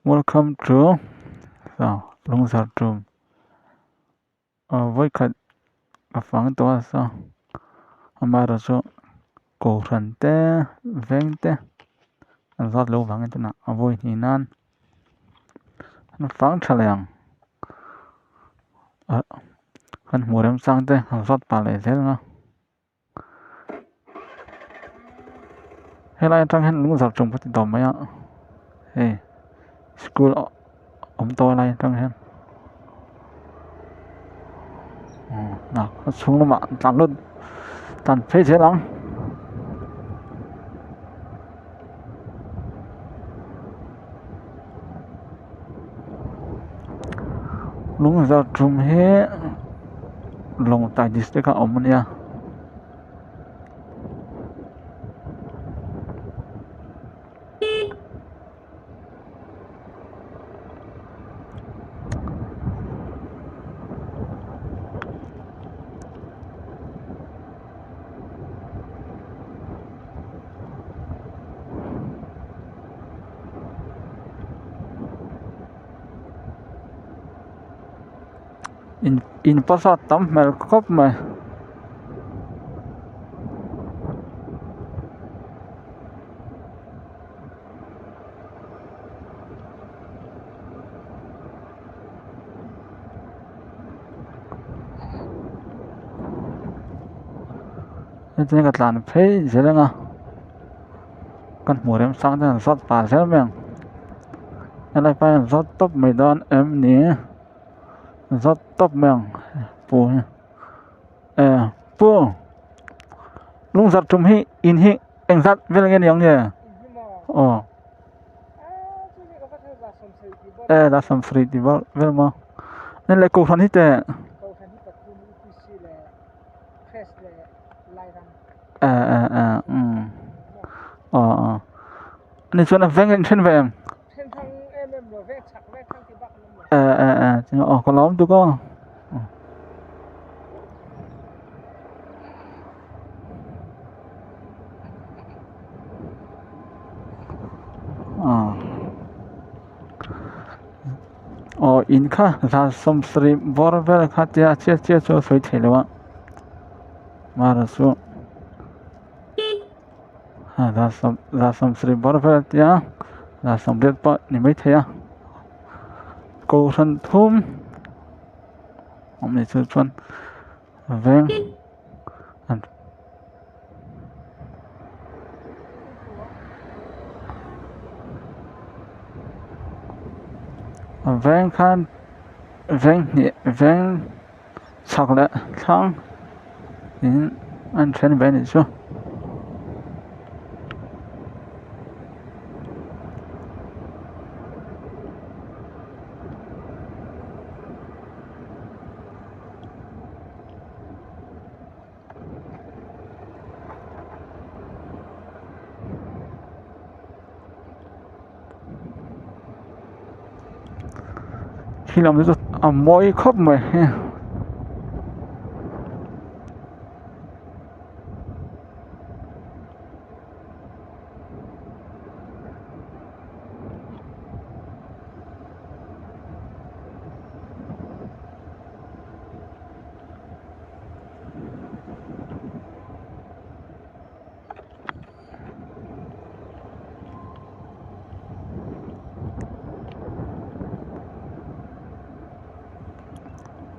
Welcome to Lungzar tum vawikhat a fang tawh a saw amaherawh chu kohhran te veng te an zat lo vangin tunah a vawi hnih nan an fang tha leh ang ah kan hmuh remchang te an zawt pah leh zel ang a. Helai atang hian lung zar tum ka ti tawp mai a hei school awm tawh lai atang hian a chhung lamah an tlan lut tlan phei zel ang. Lung zar tum hi Lawngtlai district ah a awm a nia. In in pawh tam hmel khawp mai. Hetiang ka tlan phei zel ang a kan hmuh rem sang te an zawt pah zel mai ang helai pawh hian zawt tawp mai dawn em ni zawt tawp mai ang pu hi eh pu lungzarh tum hi in hi engzat vel nge ni ang nge aw eh la sawmsarih tih vel maw ni leh kohhran hi teh. Eh eh eh umm aw aw ani chuan a veng in then ve em eh eh eh chuan aw ka lawm tuk aw aw aw in kha zan sawmsarih bawr vel kha tia chiah chiah chu a sawi theih loh a. Mara chu za sawmsarih bawr vel a tia za sawmriat pawh ni maithei a kohhran thum awm ni chu chuan veng an veng khan veng hnih veng. Chhak leh thlang in an then ve anih chu. Khi lam chu a mawi khawp mai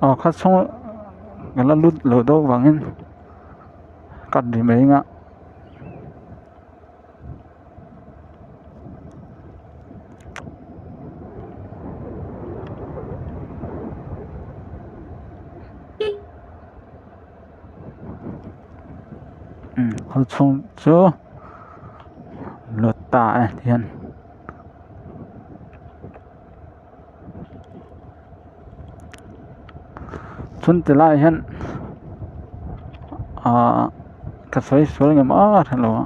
aw kha chhung ka la lut loh deuh vangin cut ri mai ang a. Khaw chhung chu lut ta e tihian chun ti laiah hian ahh ka sawi sual ngem a hrelo a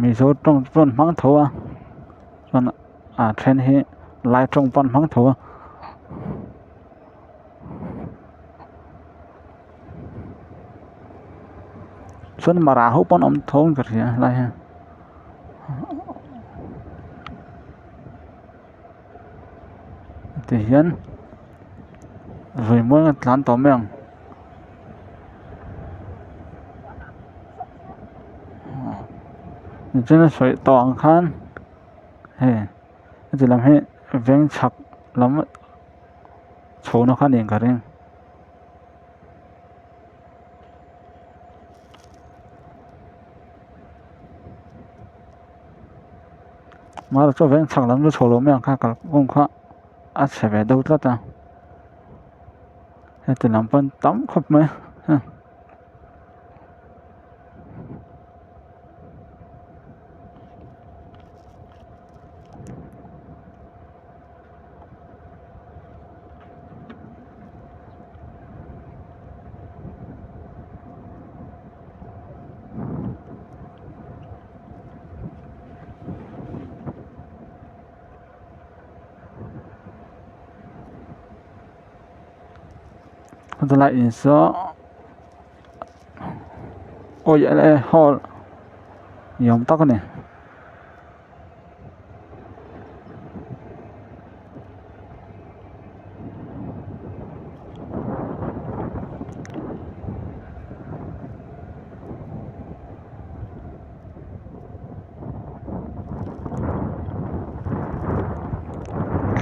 mizo tawng chu an hmang tho a chuan a then hi lai tawng pawh an hmang tho a. Chuan mara ho pawn awm tho in ka hria helai hian. Ti hian vawimuang a tlan tawh mai ang. Nichina sawi tawh ang khan hei heti lam hi veng chhak lam chhohna kha niin ka ring. Mahse chu veng chhak lam chu chho lo mai ang kha kalkawng kha a chhe ve deuh tlat a heti lam pawn tam khawp mai. Chulai in saw awi e hall ni awm tak a ni.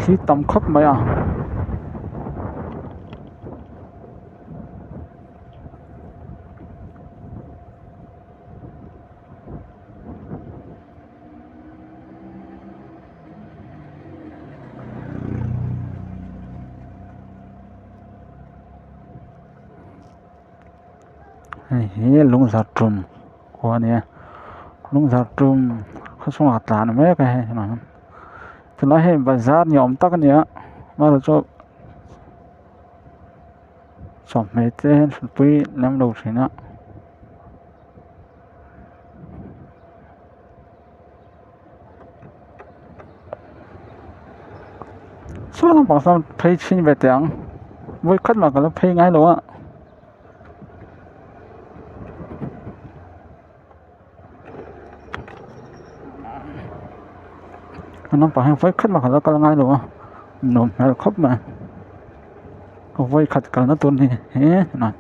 Thli tam khawp mai a. Hei hi lungzar tum khua a ni a lungzar tum khaw chhungah tlan mek a hei tunlai hei bazar ni awm tak a ni a amaherawhchu chawhmeh te hian hrui lem lo thin a. Saw lampang sawn phei chhin ve teh ang vawi khat mah ka la phei ngai lo a. A lampang hian vawi khat mah ka la kal ngai lo a nuam hmel khawp mai vawi khat kalna tur ni he a.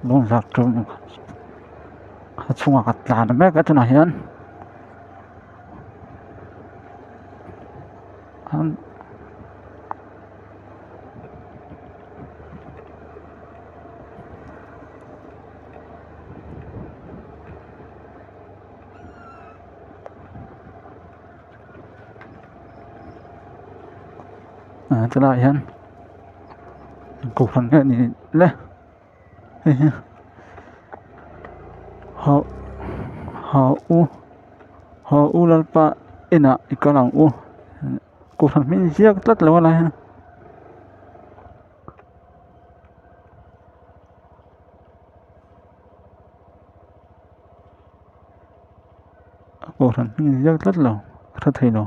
Lungzar tum a chhungah ka tlan mek a tunah hian chulaiah hian kohhran nge ni le hei hi ha ha u ha u lalpa inah i kal ang u kohhran hming ziak tlat lo a lai hian. Kohhran hming ziak tlat lo ka hre thei lo.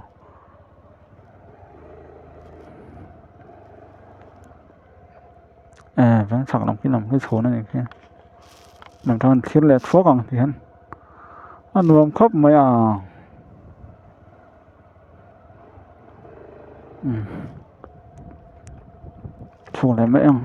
Eh veng chhak lam khi lam khi chhawn a nih khi lam thang an thlir leh thuak ang ti hian a nuam khawp mai a umm chhuak leh mai ang.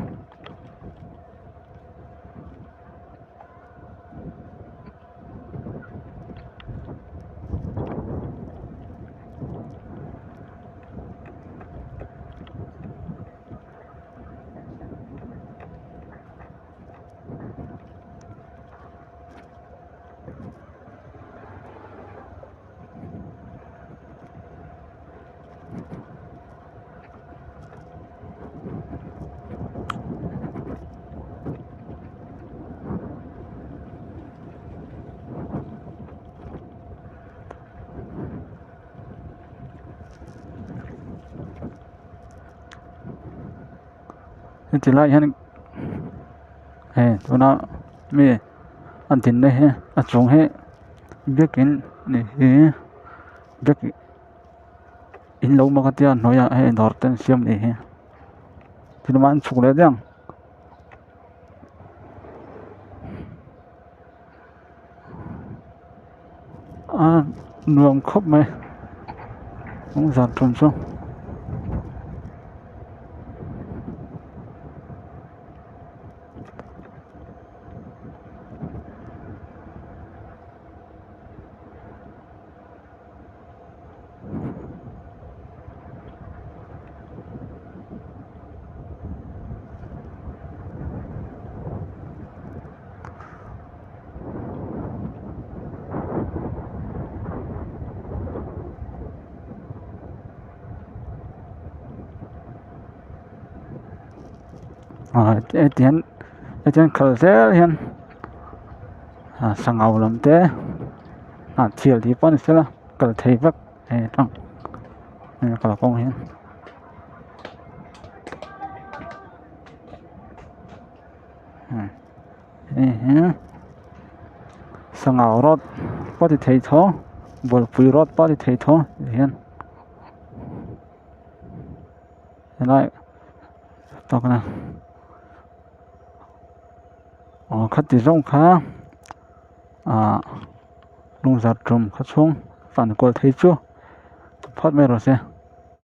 Heti lai hian hei tuna mi a dinna hi a chung hi biakin ni hi biakin in lo mak a tia hnuaiah hei dawr te an siam a nih hi thil lamah an chhuk leh daih ang. A Nuam khawp mai lungzar tum chu. Heti hian heti hian kal zel hian ah sangau lam te ah thial tih pawh ni sela kal thei vek hei tang hei kalkawng hian. Hei hi sangau road pawh ti thei tho bualpui road pawh ti thei tho ti hian helai tawkna aw khati zawng kha ah lungzar tum khaw chhung fan kual thei chu phawt mai rawh se.